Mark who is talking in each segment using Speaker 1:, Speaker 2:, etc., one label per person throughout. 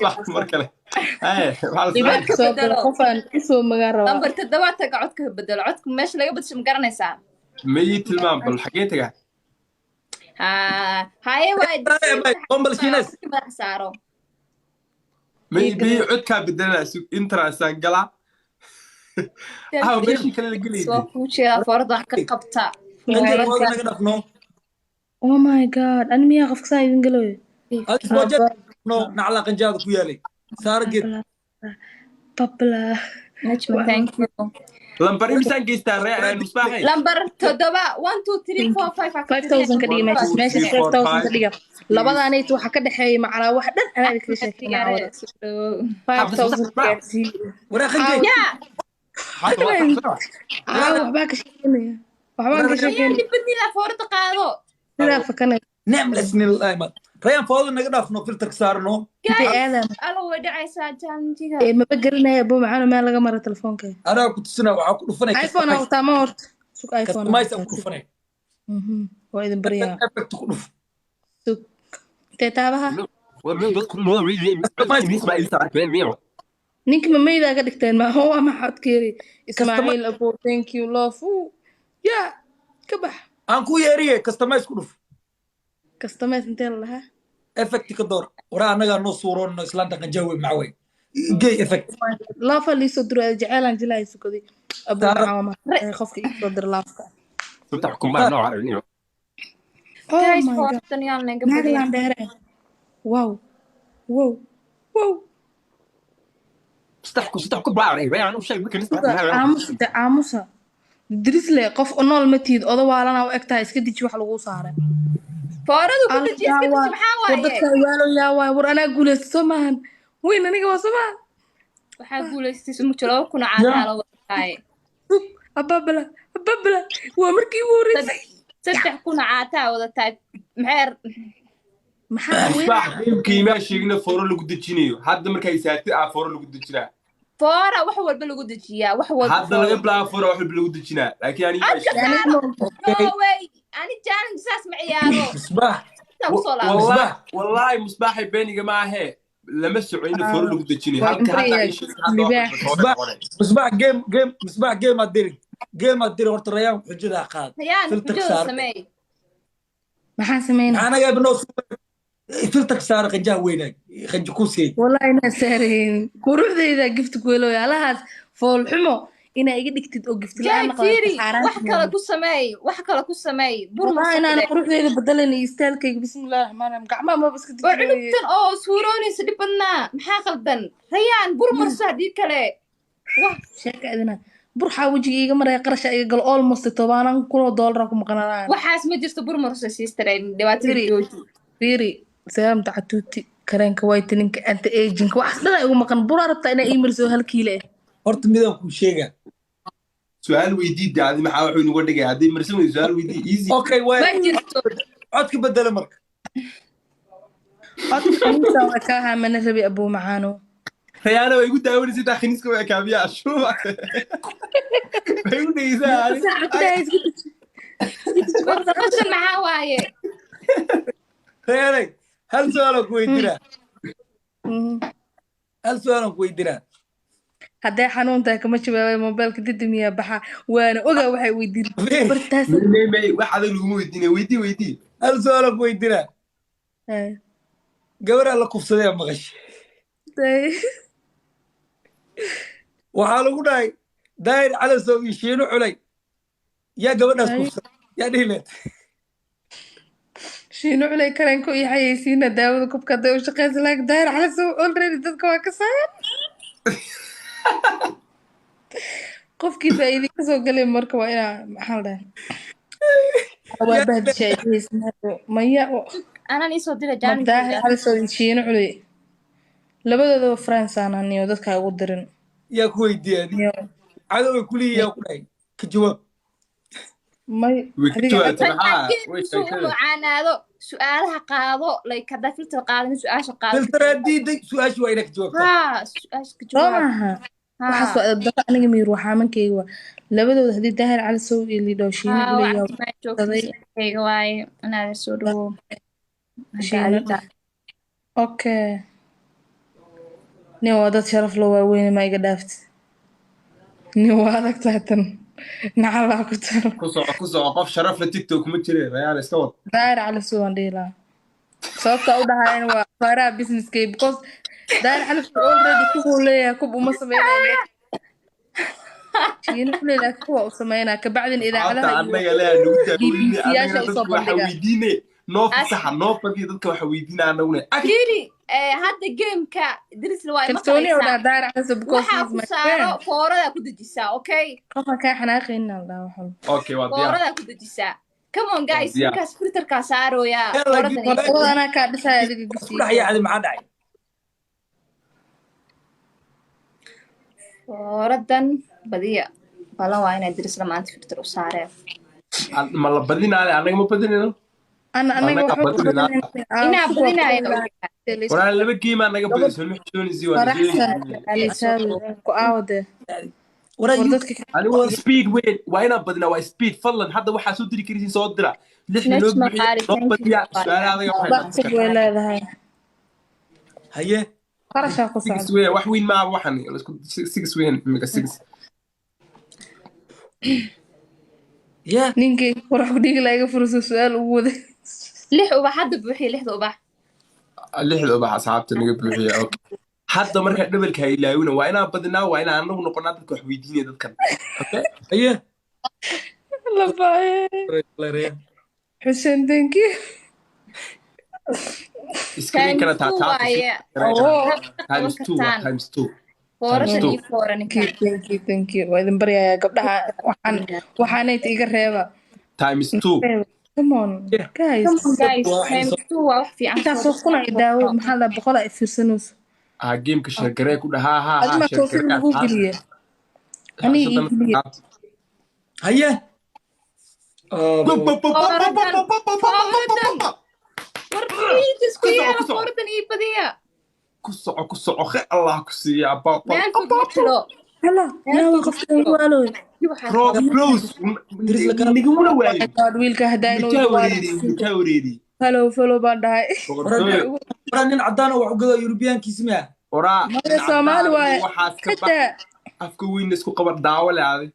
Speaker 1: Mar kale. Haye, waxaa la
Speaker 2: Libaax
Speaker 1: sameynaa.
Speaker 2: soo gala.
Speaker 3: Bedelo.
Speaker 2: Qofaan usoo magaan rabaa.
Speaker 3: Lambar 7 taga, codka bedelo. Codka meesha laga bedesho ma garanaysaa?
Speaker 1: Ma ii tilmaam bal, xagee tagaa?
Speaker 3: Ha, haye, waay.
Speaker 4: Bombal Shiinays.
Speaker 3: Madax saaro.
Speaker 1: Ma ii codkaa bedelana, intraasaan galaa. Ah, meeshii kale la
Speaker 3: Soo
Speaker 1: gelayay.
Speaker 3: Kuu jeedaa, foorada wax ka qabta.
Speaker 4: Qanjada wada naga dhafno.
Speaker 2: Oh my God, ani miyaa qofka saa idin galayo?
Speaker 4: Adis wajad no nacla qanjaada ku yaalay saara geed.
Speaker 2: Babla.
Speaker 3: Najma, thank you.
Speaker 1: Lambar imisaan geystaa, ree Musbaaxay?
Speaker 3: Lambar 7, one, two, three, four, five.
Speaker 2: 5,000 ka dhiga meeshaas.
Speaker 1: Two,
Speaker 2: meeshaas.
Speaker 1: three, four,
Speaker 2: 5,000 ka
Speaker 1: five.
Speaker 2: dhiga labadaanayt waxa ka dhexeeya macalaa wax dhan anaa idinkaga sheekeynaa wada. 5,000 gaarsiiyo.
Speaker 4: Waraa qanjay.
Speaker 3: Ya.
Speaker 2: Caawa waxbaa ka sheekeynaya, waxbaan ka
Speaker 3: Yaa.
Speaker 2: sheekeynaya.
Speaker 3: Dhibadnida foorada qaado.
Speaker 2: Sidaa fakanaya.
Speaker 4: Nameless nil ayma Rayaan, fooda naga dhaafno, filterka saarno.
Speaker 2: Intay
Speaker 3: Guys,
Speaker 2: aadaan.
Speaker 3: Alo, way dhacaysaa challenge-ga.
Speaker 2: Ee, maba garanaya bo macano meel laga mara telefoonka.
Speaker 4: Anaa ku tusina, waxaa ku dhufanay
Speaker 2: iPhone aa wataa ma horta? Sug, iPhone aa
Speaker 4: customize
Speaker 2: wataa.
Speaker 4: ku dhufanay.
Speaker 2: Waa idin baryaa.
Speaker 4: Effect ku dhuf.
Speaker 2: Sug, intee taabaha? Ninka mamaydaa ka dhigteen ma waa maxaad keeri Ismaaciil abo, thank you, love. Ya ka bax.
Speaker 4: Aan ku yeeriye, customize ku dhuf.
Speaker 2: Customize intee la lahaa?
Speaker 4: Effect ka door. Waraa, annagaa noo suuroonno islaanta qanjaawe macawey gey effect.
Speaker 2: Love liisoo diro, jeceylaan jilaa sukaday abo.
Speaker 4: Saara.
Speaker 2: Maxaa waa qofka iisoo dira love-ka? Oh
Speaker 3: Guys,
Speaker 2: my God.
Speaker 3: Foortan yaan laga badin.
Speaker 2: Naaglaan dheere, wow wow wow. Aamusa de, aamusa. Drisle, qof nool ma tiid, odo waalana u egtahay. Iska deji wax laguu saaray.
Speaker 3: Fooradu ku deji, iska deji, maxaa
Speaker 2: War,
Speaker 3: waaye?
Speaker 2: Dadka waalo yaa waay. War, anaa guuleysta soo maahan? Weyn aniga waa soo maahan?
Speaker 3: Waxaa guulaystay sumujo 2000 caataa la wataaye.
Speaker 2: Ababala ababala, waa markii ugu horreysay.
Speaker 3: 3000 caataa wadataa, maxay?
Speaker 2: Maxaa weyn?
Speaker 1: Misbaax, game-kii maa sheegna fooro lagu dejinayo. Hadda markay saartid aa fooro lagu dejinaa.
Speaker 3: Foora wax walba lagu dejiyaa, wax walba.
Speaker 1: Hadda laga bilaabo foora wax walba lagu dejinaa, laakiin aniga maa
Speaker 3: Codka
Speaker 1: sheegin.
Speaker 3: saaro. No way, ani challenge saas ma ciyaaro.
Speaker 4: Misbaax.
Speaker 3: Sidaa kusoo laabo.
Speaker 1: Wallahi wallahi, Musbaaxay, beeniga ma ahee, lama soco in fooro lagu dejinayo.
Speaker 2: Waa
Speaker 1: halka hadda
Speaker 2: imbraya.
Speaker 1: ay sheegtay hadda wax
Speaker 2: Libaax.
Speaker 1: walba fooro noqonay.
Speaker 4: Misbaax, game game, Misbaax, game aad dirin, game aad dirin. Horta Rayaan xujada qaad.
Speaker 3: Rayaan,
Speaker 4: filter
Speaker 3: xujada
Speaker 4: saar.
Speaker 3: Sameey.
Speaker 2: Maxaan sameynaa?
Speaker 4: Maxaa naga ibnoo filter saar, qanjaha weynaag qanji kuusiyey.
Speaker 2: Wallahi inaan saarayn quruxdayda gift kuweelooy alahaas foolxumo inaa iga dhigtid oo gift
Speaker 3: Jay.
Speaker 2: la-aan noqdo.
Speaker 3: Fiiri,
Speaker 2: xaaraan.
Speaker 3: wax kale ku sameey, wax kale ku sameey, bur.
Speaker 2: Wallahi inaan
Speaker 3: Marsade.
Speaker 2: quruxdayda bedelan iyo style-kayga. Bismillahi raxmaan raxiim, gacmaha maba iska
Speaker 3: Waa
Speaker 2: dejinayo.
Speaker 3: Cunugtan oo suuroonaysa dhib badnaa, maxaa qaldan? Rayaan, bur marso haddii kale. Wah.
Speaker 2: Sheeka idina burxaa wejiga iiga maraya, qarasha iga galo, almost 10,000 oo doolara ku maqnanaan.
Speaker 3: Waxaas ma jirto, bur marso sister, dhibaatada.
Speaker 2: Fiiri.
Speaker 3: Jooji.
Speaker 2: Fiiri, serum-ta catuuti, kareenka whitening-ka, anti aging, waxaas dhan igu maqan. Buraa rabtaa inaa ii mariso 1 kiilo eh.
Speaker 4: Horta midaan kuu sheegaa.
Speaker 1: Su-aal weydii daadi, maxaa wuxuu inaga dhigay haddii marsan weydo? Su-aal weydii, easy.
Speaker 4: Okay,
Speaker 3: Ma
Speaker 4: waay.
Speaker 3: jirto.
Speaker 4: Codka bedela marka.
Speaker 2: Codka khaniisa waa kaa ahaa, mana rabi abuu macaano.
Speaker 1: Rayaana way igu daawanaysa intaa khaniiska way ekaabiya ashuuba way igu dhegeysaa ani.
Speaker 3: Horta qashan maxaa waaye?
Speaker 4: Rayaanay, hal su-aalaan ku weydiinaa, hal su-aalaan ku weydiinaa.
Speaker 2: Hadday xanuun tahay kama jawaabay. Mobeelka didimiyaa baxa, waana ogaa waxay weydiin bartaas.
Speaker 1: May may may, wax adag laguma weydiinaya. Weydii, weydii.
Speaker 4: Hal su-aalaan ku weydiinaa. Gabaraa la kufsaday maqashay? Waxaa lagu dhahay Daahir Calasow iyo Shiino Culay yaa gabadhaas kufsaday, yaa dhihi leed?
Speaker 2: Shiino Culay karanku iyo xayeysiina daawada kubka hadday u shaqeysa, laakiin Daahir Calasow already dadka waa ka saaran. Qofkii faa'iide kasoo galay marka waa inaa, maxaa la dhahay, waa bahdishaa. Maya.
Speaker 3: Anaan iisoo dira.
Speaker 2: Ma Daahir
Speaker 3: Challenge.
Speaker 2: Calasow iyo Shiino Culay labadoodaba friends aan aniyo dadka ugu dirin.
Speaker 4: Yaa ku weydiiyey adi?
Speaker 2: Iyo
Speaker 4: cadowga kulihi yaa ku dhahay ka jawaab?
Speaker 2: May.
Speaker 1: Way ka
Speaker 2: Adiga.
Speaker 1: jawaabtay, maxaa way
Speaker 3: Suu u
Speaker 1: sheegtay.
Speaker 3: macaanaado su-aalaha qaado, like haddaa filter qaadin, su-aasha qaado.
Speaker 4: Filteraa diiday, su-aasha waa inaa ka jawaabtaa.
Speaker 3: Haa, su-aasha ka
Speaker 2: Soo
Speaker 3: jawaab.
Speaker 2: maaha waxaas.
Speaker 3: Haa.
Speaker 2: Waa edeb aniga miyir waxaamankayga waa labadooda haddii Daahir Calasow iyo Lidhow Shiino
Speaker 3: Haa.
Speaker 2: Culay yaa
Speaker 3: Wacti maa joogto.
Speaker 2: saday.
Speaker 3: Kayga waaye inaad soo dhawo.
Speaker 2: Shiino, okay. Nin waa dad sharaf loo waaweyne, ma iga dhaaftid. Nin waa adag tahay tan. Nacalaa ku taal.
Speaker 1: Ku soco, ku soco. Qof sharaf la TikTok kuma jire. Rayaan, iska wad.
Speaker 2: Daahir Cali Suwan dhihi lahaa. Sababta u dhahayan waa afaaraha businesskay, because Daahir Cali Suwan already kuwuu leeyahay, kub uma sameynayo. Shiina ku leeyahay, kuwa u sameynaa kabacdin
Speaker 1: Asxaabta
Speaker 2: idaacadaha iyo
Speaker 1: annaga leh nagu daaweyne.
Speaker 2: BBC-yaasha
Speaker 1: Annagana
Speaker 2: usoo
Speaker 1: dadka waxa
Speaker 2: bandhiga.
Speaker 1: weydiine, noo fasaxa, noo badiya. Dadka waxa weydiina annaguna.
Speaker 3: Fiiri, hadda gameka Dirisle waa
Speaker 2: Kalsooni u
Speaker 3: maqlaysaa.
Speaker 2: dhaha Daahir Cali Suwan because
Speaker 3: Waxaa
Speaker 2: he's
Speaker 3: ku
Speaker 2: my
Speaker 3: saaro
Speaker 2: friend.
Speaker 3: fooradaa ku dejisaa, okay?
Speaker 2: Qofka kaa xanaaqaynin al dhaha wax walba.
Speaker 1: Okay, waa diyaar.
Speaker 3: Fooradaa ku dejisaa. Come on, guys.
Speaker 1: Diyaar.
Speaker 3: Ninkaas filterkaa saarooyaa.
Speaker 4: Yeah,
Speaker 3: fooradan.
Speaker 2: Warqabada anaa kaa dhisaya adiga.
Speaker 4: Isku
Speaker 2: Gisiga.
Speaker 4: dhex yaacday, maxaa dhacay?
Speaker 3: Fooradan badiya. Balan waa inay Dirisle maanta filter u saareen.
Speaker 1: Ma la badinaale? Annaga ma badinayno.
Speaker 2: Ana anaga
Speaker 1: Annaga
Speaker 2: waxba ku
Speaker 1: badinayna.
Speaker 2: badinayna.
Speaker 3: Inaa badinaya.
Speaker 1: Waraa laba geemaa naga badisay, ma xishoonaysi waa.
Speaker 2: Faraxsan Alisawi ku aawade.
Speaker 4: Waraa.
Speaker 2: War dadka.
Speaker 1: Anigu waa speed weyn, waa inaan badinaa, waa speed. Fadlan hadda waxaa soo diri karisiin soo dira. Lixda noo
Speaker 3: Najma
Speaker 1: buuxiya,
Speaker 3: Qaali,
Speaker 1: noo
Speaker 3: thank you.
Speaker 1: badiya su-aalaha adaga waxay
Speaker 2: Baqsig way leedahay.
Speaker 4: Haye.
Speaker 2: Qarashaa ku
Speaker 1: six
Speaker 2: socda.
Speaker 1: Weyn wax weyn maaha waxan isku six weyn imika six.
Speaker 4: Yeah.
Speaker 2: Ninkii qurux ku dhigi laga furso su-aal ugu waday.
Speaker 3: Lix ubax hadda buuxiya, lixda ubax.
Speaker 1: Lixda ubax asxaabta naga buuxiya. Okay, hadda markaa dhabalka ha ilaawina. Waa inaan badinaa, waa inaan anagu noqonaa dadka wax weydiinaya dadkan. Okay.
Speaker 4: Haye.
Speaker 2: Labaaye.
Speaker 4: Rayaan.
Speaker 2: Xuseen, thank you.
Speaker 1: Screenkana
Speaker 3: Times two
Speaker 1: taataabta.
Speaker 3: Waaye.
Speaker 2: Oh.
Speaker 1: Times two waa times two.
Speaker 3: Foorashan
Speaker 1: Two.
Speaker 3: iyo foora
Speaker 2: Thank you,
Speaker 3: ninkan.
Speaker 2: thank you, thank you. Waa idin baryayaa gabdhaha, waxaan waxaanayta iga reeba.
Speaker 1: Times two.
Speaker 2: Reeba. Come on,
Speaker 4: Yeah.
Speaker 2: guys.
Speaker 3: Come on, guys.
Speaker 4: Waa waxay
Speaker 3: Times two waa wax fiican.
Speaker 2: Intaasoo kuna i daawo, maxaa la boqol ay fiirsanayso.
Speaker 1: Ah, gameka sheergaree ku dhahaa ha ha.
Speaker 2: Adima toosin
Speaker 1: Sheergaree.
Speaker 2: lagu geliye. Aniga ii geliye.
Speaker 4: Haye.
Speaker 3: Fooradan. War please, isku
Speaker 1: Ku soco,
Speaker 3: yeela.
Speaker 1: ku soco.
Speaker 3: Fooradan ii badiya.
Speaker 1: Ku soco, ku soco. Khe Allah ku siiya.
Speaker 3: Meel fog ma jiro.
Speaker 2: Hala yaa qofka igu waaloy.
Speaker 1: Rock close nigumuna waayo.
Speaker 2: God, wiilka haddaa inuu
Speaker 1: Nikaa
Speaker 2: igu waalo.
Speaker 1: wareeri, nikaa wareeri.
Speaker 2: Follow, follow baan dhahay.
Speaker 1: Boqortooyo.
Speaker 4: Waraa nin cadaan oo wax u gado Yurubiyaankiisi miya?
Speaker 1: Waraa.
Speaker 2: Maya, Soomaali waaye.
Speaker 1: Waxaas ka bax.
Speaker 2: Xitaa
Speaker 1: Afka weyn isku qaba, daawo le aaday.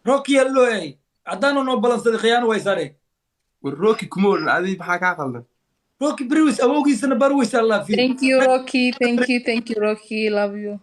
Speaker 4: Rocky yaa looyay. Cadaan oo noo balansaday khiyaano way sare.
Speaker 1: War Rocky kuma odhan adi, maxaa kaa qaldan?
Speaker 4: Rocky Brewis awowgiisana barwis Allah fiir.
Speaker 2: Thank you, Rocky. Thank you, thank you, Rocky. Love you.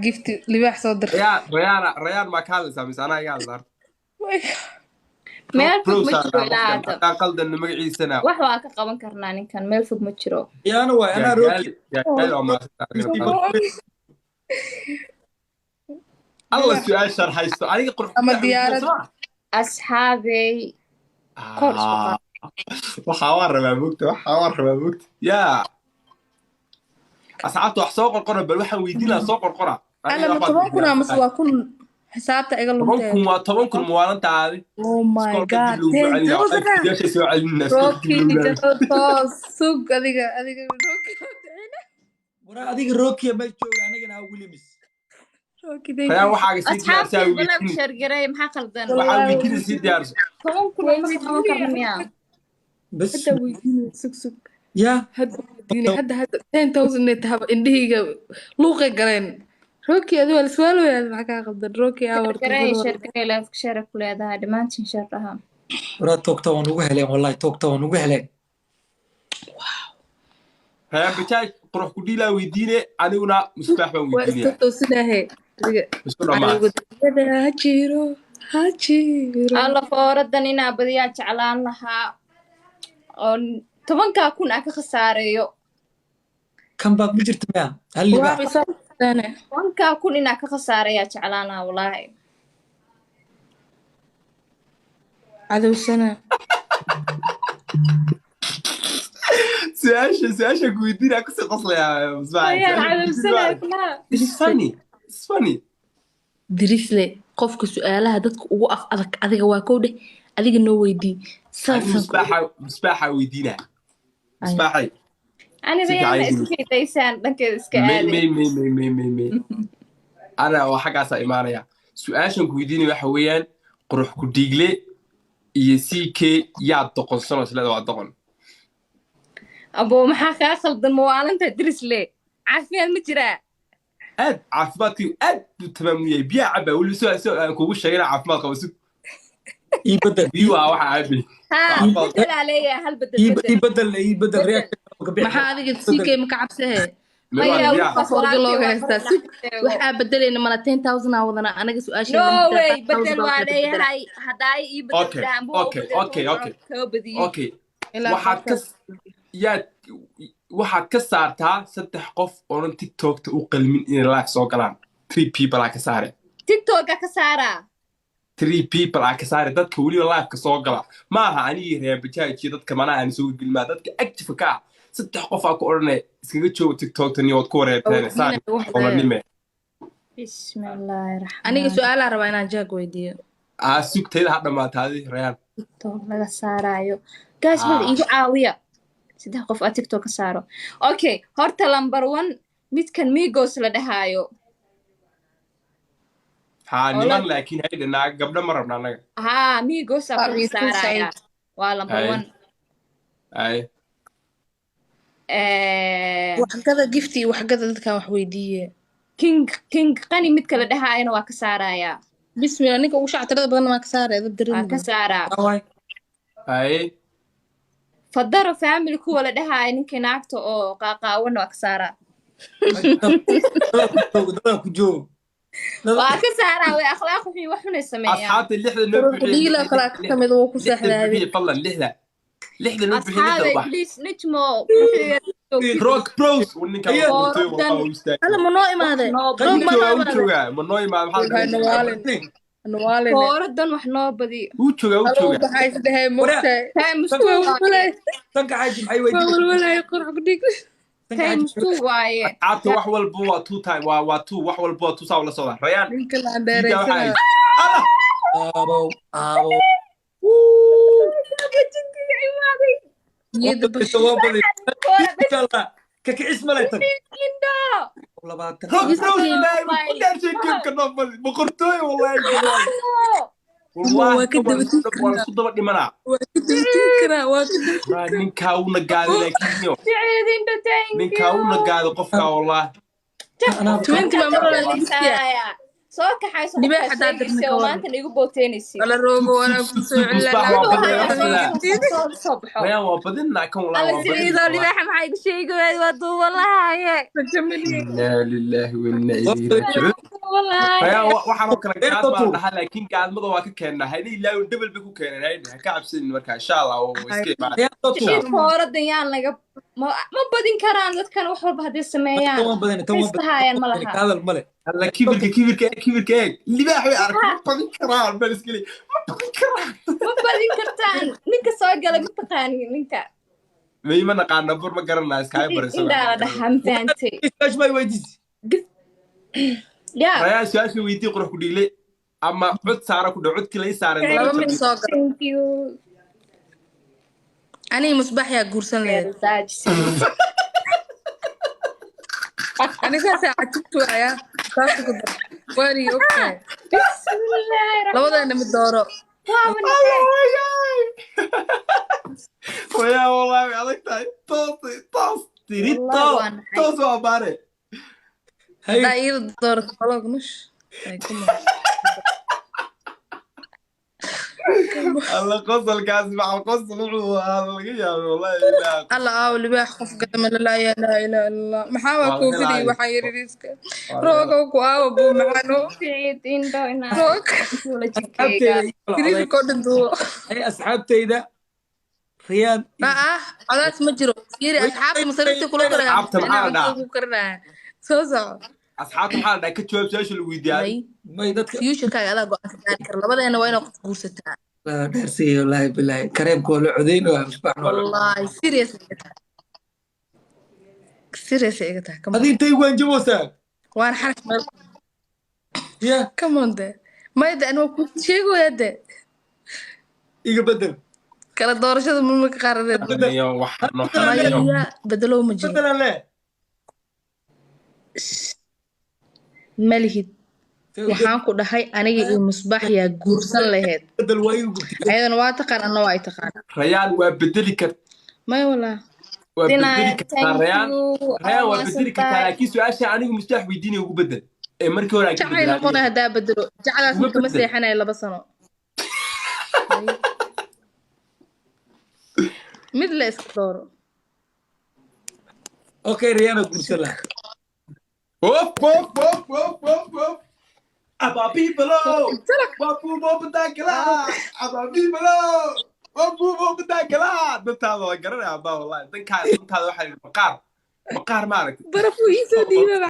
Speaker 2: Gift libaax soo dir.
Speaker 1: Rayaan, Rayaan, Rayaan, maa ka hadlaysaa mise anaa iga hadla?
Speaker 2: My God.
Speaker 3: Meel fog ma jiro ilaa hadda.
Speaker 1: Haddaan qaldanno magaciisana.
Speaker 3: Wax waa ka qaban karnaa ninkan, meel fog ma jiro.
Speaker 4: Khiyaano waay anaa Rocky.
Speaker 1: Gaagaali, gaagaali, waa mahadsan. Alla su-aashaan haysto aniga qurux.
Speaker 2: Ama diyaarad.
Speaker 3: Asxaabey, kor isku qaad.
Speaker 1: Waxaa waan rabaa mugta, waxaa waan rabaa mugta. Yaa asxaabta, wax soo qorqora bal, waxaan weydiin lahaa soo qorqora.
Speaker 2: Alla, ma 10,000 amase waa 1,000? Xisaabta iga
Speaker 1: toban
Speaker 2: luntee.
Speaker 1: kun waa 10,000 muwaalantaadi.
Speaker 2: Oh my God, 10,000.
Speaker 1: Soo celinaa.
Speaker 2: Rocky, toos sug adiga, adiga Rocky.
Speaker 4: Waraa adiga Rocky ma jooga, anigana ha Williams.
Speaker 2: Rocky, thank
Speaker 1: Rayaan,
Speaker 2: you.
Speaker 1: waxaaga sii diyaarsaa.
Speaker 3: Asxaabtay, balaag
Speaker 1: Weydiin.
Speaker 3: Sheergareey, maxaa qaldan?
Speaker 1: Waxaa weydiina sii diyaarso.
Speaker 3: 10,000 uma qaban karno miyaa?
Speaker 4: Bas.
Speaker 2: Hadda weydiinay, sug, sug.
Speaker 4: Ya.
Speaker 2: Hadda weydiinay, hadda hadda 10,000 ay tahaba, indhahayga luuqay galeen. Rocky, adiga waa laswaalooyaa, maxaa kaa qaldan Rocky aa horta?
Speaker 3: Sheergareey, sheergareey, live share ku leedahay dhammaantiin, share dhaha.
Speaker 4: Waraa toogta waan ugu heleen, wallahi toogta waan ugu heleen.
Speaker 1: Rayaan Bajaaj qurux ku dhiilaa weydiine, aniguna Musbaax baan
Speaker 2: Waa iska
Speaker 1: weydiinaya.
Speaker 2: toosinahe adiga.
Speaker 1: Isku dhamaat.
Speaker 2: Anigu diyada ha jiro, ha jiro.
Speaker 3: Alla, fooradan inaa badiyaa jeclaan lahaa oo 10,000 aan ka khasaareeyo.
Speaker 4: Comeback ma jirto miya? Hal libaax.
Speaker 2: Waa isoo xasuustaane.
Speaker 3: 10,000 inaa ka khasaareeyaa jeclaan lahaa wallaahi.
Speaker 2: Cadowsana.
Speaker 1: Su-aasha ku weydiinaya kusii qoslayaa Musbaax.
Speaker 3: Ayaan cadowsanaya kulaha.
Speaker 1: It's funny, it's funny.
Speaker 2: Dirisle, qofka su-aalaha dadka ugu af adag adiga waa kow dheh, adiga noo weydii.
Speaker 1: Anigu
Speaker 2: Saasaan ku
Speaker 1: Musbaaxa, Musbaaxa weydiinaya. Musbaaxay.
Speaker 3: Ani
Speaker 1: Si
Speaker 3: Rayaana
Speaker 1: fiican.
Speaker 3: Iska kaydaysaan dhankeeda iska
Speaker 1: may
Speaker 3: aaday.
Speaker 1: May may may may may may ana waa xaggaasaa imaanaya. Su-aashan ku weydiinaya waxa weeyaan, qurux ku dhiigle iyo CK yaa doqonsan oo isleeda waa doqon?
Speaker 3: Abo, maxaa kaa khaldan? Mawaalinta Dirisle, caafimaad ma jiraa?
Speaker 1: Aad caafimaadkii aad buu tamaam u yahay. Biyaha cabaa weli soo aan kugu sheegay inaan caafimaad qabo, sug.
Speaker 4: Ii bedel.
Speaker 1: Biyuhu waa waxa caabay.
Speaker 3: Haa.
Speaker 1: Caafimaad.
Speaker 3: Bedelaa leeyahay, hal bedel.
Speaker 4: Ii
Speaker 3: Bedel.
Speaker 4: Ii bedel, ii bedel.
Speaker 3: Bedel.
Speaker 4: Reaction ka bixi.
Speaker 2: Maxaa adiga CK ma ka cabsahe?
Speaker 3: Maya.
Speaker 1: Biyaha.
Speaker 3: Wiilkaas
Speaker 2: Qof ordo
Speaker 3: walaalkay
Speaker 2: looga
Speaker 3: waa
Speaker 2: haystaa.
Speaker 3: mar
Speaker 2: Sug.
Speaker 3: sheego.
Speaker 2: Waxaa bedelayna mala 10,000 aa wadanaa anaga su-aasheena.
Speaker 3: No
Speaker 2: Midda
Speaker 3: way,
Speaker 2: 5,000
Speaker 3: bedel
Speaker 2: baa
Speaker 3: waa
Speaker 2: kala bedelaa.
Speaker 3: leeyahay. Haddaay ii bedel
Speaker 1: Okay,
Speaker 3: dhahan buu
Speaker 1: okay,
Speaker 3: bedel
Speaker 1: okay.
Speaker 3: kaga badiyey.
Speaker 1: Okay.
Speaker 2: Ilaa
Speaker 1: Waxaad ka yaad waxaad ka saartaa saddex qof oonan TikTokta u qalmin inay live soo galaan. Three people aa ka saare.
Speaker 3: TikToka ka saaraa.
Speaker 1: Three people aa ka saare, dadka weliba liveka soo gala. Maaha anigii reer bajaaj iyo dadka manaha aan soo gelmaa, dadka active ka ah saddex qof aa ku odhanaya iskaga jooga TikTokta niyo waad ku wareerteen saan qolanime.
Speaker 3: Bismillaahi raxmaan.
Speaker 2: Aniga su-aalaa rabaa inaan Jaag weydiiyo.
Speaker 1: Aa, sugtayda ha dhammaata adi, Rayaan.
Speaker 3: TikTok laga saaraayo, guys, bal
Speaker 1: Ah.
Speaker 3: iigu caawiya saddex qof aa TikTok ka saaro. Okay, horta number one, midkan Migos la dhahaayo.
Speaker 1: Haa.
Speaker 3: Oo
Speaker 1: Niman laakiin haydhe, naag gabdho ma rabna annaga.
Speaker 3: Haa, Migos aa
Speaker 2: Waa
Speaker 3: ku
Speaker 2: Migos.
Speaker 3: saaraya, waa number
Speaker 1: Ay.
Speaker 3: one.
Speaker 1: Ay.
Speaker 2: Waxgada gifti iyo waxgada dadkan wax weydiiye.
Speaker 3: King Qani midka la dhahaayana waa ka saarayaa.
Speaker 2: Bismillah, ninka ugu shactirada badan waa ka saaraya dad
Speaker 3: Waa
Speaker 2: dareemi.
Speaker 3: ka saaraa.
Speaker 4: Waay.
Speaker 1: Ay.
Speaker 3: Fadaro family kuwa la dhahaayo, ninkii naagta oo qaaqaawana waa ka saaraa.
Speaker 4: Dadaa ku joogo.
Speaker 3: Waa ka saaraa, way akhlaaq xun, wax xunay sameeyaan.
Speaker 1: Asxaabta lixda noo buuxiye.
Speaker 2: Dhiila kala ka kamid wuu ku
Speaker 1: Lixda
Speaker 2: seexdaaday.
Speaker 1: buuxiye fadlan, lixda, lixda noo buuxiye, lixda.
Speaker 3: Asxaabay,
Speaker 1: Ubax.
Speaker 3: please, Najmo.
Speaker 1: Rock Bros, ninka
Speaker 4: Ayo.
Speaker 1: waa waa u istaagay.
Speaker 2: Alla, ma noo imaade?
Speaker 3: Noo
Speaker 2: Roog
Speaker 1: Wuu
Speaker 2: ma noo
Speaker 1: joogaa, wuu
Speaker 2: imaade?
Speaker 1: joogaa. Ma noo imaada? Maxaa
Speaker 2: Waxay nawaalin nawaalin.
Speaker 3: Kooradan wax noo badi.
Speaker 1: Wuu joogaa, wuu
Speaker 2: Alla,
Speaker 1: joogaa.
Speaker 2: waxaa isdhahay mogtahay.
Speaker 3: Times two
Speaker 2: Waa
Speaker 3: waaye.
Speaker 2: walwalay.
Speaker 4: Sanka xaaji maxay
Speaker 2: Waa
Speaker 4: weydiisay?
Speaker 2: walwalay qurux ku dhig.
Speaker 4: Sanka xaaji.
Speaker 3: Times two waaye.
Speaker 1: Asxaabta, wax walba waa two time, waa two, wax walba waa two, saa ula socda, Rayaan.
Speaker 2: Ninka la
Speaker 1: Diidaa waxaa
Speaker 2: dheeraysanaa.
Speaker 1: Allah.
Speaker 4: Aabow, aabow.
Speaker 2: Niyadda bash.
Speaker 4: Waa baday. Insha Allah. Ka kicis malay tan.
Speaker 3: Indho.
Speaker 4: 20.
Speaker 1: Rock Bros.
Speaker 3: Oh
Speaker 1: Ilaahay
Speaker 3: my
Speaker 1: ku dhaarshay gameka noo badi, boqortooyo wallahi.
Speaker 2: Waa
Speaker 1: Wallahi
Speaker 2: ka daba
Speaker 1: waa isku daba dhimanaa.
Speaker 2: Waa ka dabatiin karaa, waa ka daba.
Speaker 1: Waa ninkaa una gaaday laakiin yo.
Speaker 3: Siciid Indho, thank
Speaker 1: Ninkaa
Speaker 3: you.
Speaker 1: una gaaday qofkaa wallahi.
Speaker 2: 20 baa mar wala giftiya.
Speaker 3: Saaraya. Soo kaxayso
Speaker 2: Libaax
Speaker 3: qofkaa
Speaker 2: haddaad dirna
Speaker 3: sheegaysa
Speaker 2: ka
Speaker 3: oo
Speaker 2: waran.
Speaker 3: maanta igu booteynaysid.
Speaker 2: Wala roogo walaa ku soo
Speaker 1: Musbaax waa badinaa.
Speaker 3: Soo soo baxo.
Speaker 1: Rayaan waa badinaa kan wallahi.
Speaker 3: Alla.
Speaker 1: Waa badinaa.
Speaker 3: Siciidoo libaaxa maxaa igu sheegi waayey? Waa duubalahaaye.
Speaker 1: Inna lillahi wa inna ilayhi raaji'uun.
Speaker 3: Duubalahaaye.
Speaker 1: Rayaan, waxaan oo kale gaad baan dhahaa, laakiin gaadmada waa ka keennaa. Hayna ilaawin, double bay ku keeneen. Hayna ha ka cabsanin marka, insha Allah oo iska imaanaya.
Speaker 4: Rayaan soo tuur.
Speaker 3: Siciid kooradan yaan laga ma badin karaan dadkan wax walba hadday sameeyaan.
Speaker 4: Tan waan badanay, tan waan
Speaker 3: Waxay islahaayaan ma
Speaker 4: badanay.
Speaker 3: laha.
Speaker 4: Ka hadal male.
Speaker 1: Alla, kibirka, kibirka eeg, kibirka eeg. Libaax way aragtay, ma badin karaan bal iskali, ma badin karaan.
Speaker 3: Ma badin kartaan. Ninka soo galay ma taqaanin ninka.
Speaker 1: May, ma naqaana, bur ma garanaa iskaga
Speaker 3: Siciid
Speaker 1: bariso.
Speaker 3: Indhaa la dhahaa, ma fahantay?
Speaker 4: Su'aasha may weydiisay.
Speaker 3: Yaa.
Speaker 1: Rayaan, su-aasha weydii qurux ku dhiigle ama cod saara ku dhow codkii la ii saaray.
Speaker 2: Laba mid soo galo.
Speaker 3: Thank you.
Speaker 2: Aniga Musbaax yaa guursan lahayd?
Speaker 3: Saaj Siciid.
Speaker 2: Aniga saasaa cajibtu ayaa saasa ku dar waani ogtahay.
Speaker 3: Bismillaahi raxmaan.
Speaker 2: Labadeena mid dooro.
Speaker 3: Waa wanaagsan.
Speaker 1: Rayaan wallahi way adag tahay, toos toos tiri.
Speaker 3: Wallahi
Speaker 1: toos
Speaker 3: waa naxay.
Speaker 1: Toos waa baare.
Speaker 4: Hay.
Speaker 2: Haddaa iyada doorato baloog nush. Ay, come on.
Speaker 1: Alla, qosolkaas macal qosol wuxuu ahaa laga yaabay wallahi ilaa.
Speaker 2: Alla, aawo libaax qof gadama lalaayaa? Laa ilaaha illa Allah, maxaa waa
Speaker 1: Waa laga
Speaker 2: koofidii
Speaker 1: helaayo.
Speaker 2: waxaan yariiska
Speaker 1: Waa laga
Speaker 2: roogow ku aawo buu maxano.
Speaker 3: Siciid Indho inaa
Speaker 2: Roog.
Speaker 3: la jikeyga.
Speaker 4: Asxaabteyda ii kala coday.
Speaker 2: Yariiska oo dhan duwo.
Speaker 4: Hay, asxaabteyda. Rayaan.
Speaker 2: Ma ah, codaas ma jiro. Fiiri, asxaabta masariifta kula koraya.
Speaker 1: Asxaabta maxaa la dhahaa?
Speaker 2: Ku karinaya soo soco.
Speaker 1: Asxaabta maxaa la dhahaa? Ka jawaab su-aasha lagu weydiiyay.
Speaker 2: May.
Speaker 4: May dadka.
Speaker 2: Futurekaaga adaa go'aan ka gaari kara. Labadeena waa inaad qof guursataa.
Speaker 4: Waa dhaarsiiyey wallaahi bilaahi. Kareemka waa la codayn waa Musbaaxna waa la codayn.
Speaker 2: Wallahi serious iga tahay, serious iga tahay, come on.
Speaker 4: Adi intay waanjaboosaa?
Speaker 2: Waan xaraf meel.
Speaker 4: Ya.
Speaker 2: Come on de, maya de, anaa ku sheegaya de.
Speaker 4: Iga bedel.
Speaker 2: Kala doorashada marmarka qaar adeed.
Speaker 1: Niyo wax noo xanaaniyo.
Speaker 2: Maya, bedelow ma jiro.
Speaker 4: Bedelan le.
Speaker 2: Ma lihid. Waxaan ku dhahay aniga iyo Musbaax yaa guursan lahayd?
Speaker 4: Bedel waa iga gubtay.
Speaker 2: Ayadana waa taqaan, anna waa ay taqaan.
Speaker 1: Rayaan waa bedeli kar.
Speaker 2: Maya walaa.
Speaker 1: Waa bedeli
Speaker 3: Dinaaya,
Speaker 1: kartaa.
Speaker 3: Thank
Speaker 1: Rayaan.
Speaker 3: you.
Speaker 1: Rayaan, waa
Speaker 3: Waa
Speaker 1: bedeli kartaa,
Speaker 3: mahadsantahay.
Speaker 1: laakiin su-aasha anigu Mustaax weydiinaya ugu bedel ee markii hore aan ka
Speaker 2: Jacayl
Speaker 1: bedelaa.
Speaker 2: Noqona haddaa bedelo jacdaas
Speaker 1: Uga
Speaker 2: kama
Speaker 1: bedel.
Speaker 2: seexanayo 2 sano. Mid la iska dooro.
Speaker 4: Okay, Rihanna guursan lahaa.
Speaker 1: Hop, hop, hop, hop, hop, hop. Aba people, wapu bobatakala. Aba people, wapu bobatakala. Dantaada waa garanaya abaa, wallahi. Dankaada, dantaada waxaa la yidhi maqaar. Maqaar ma aragtay.
Speaker 2: Barafuu iisoo dhiibay.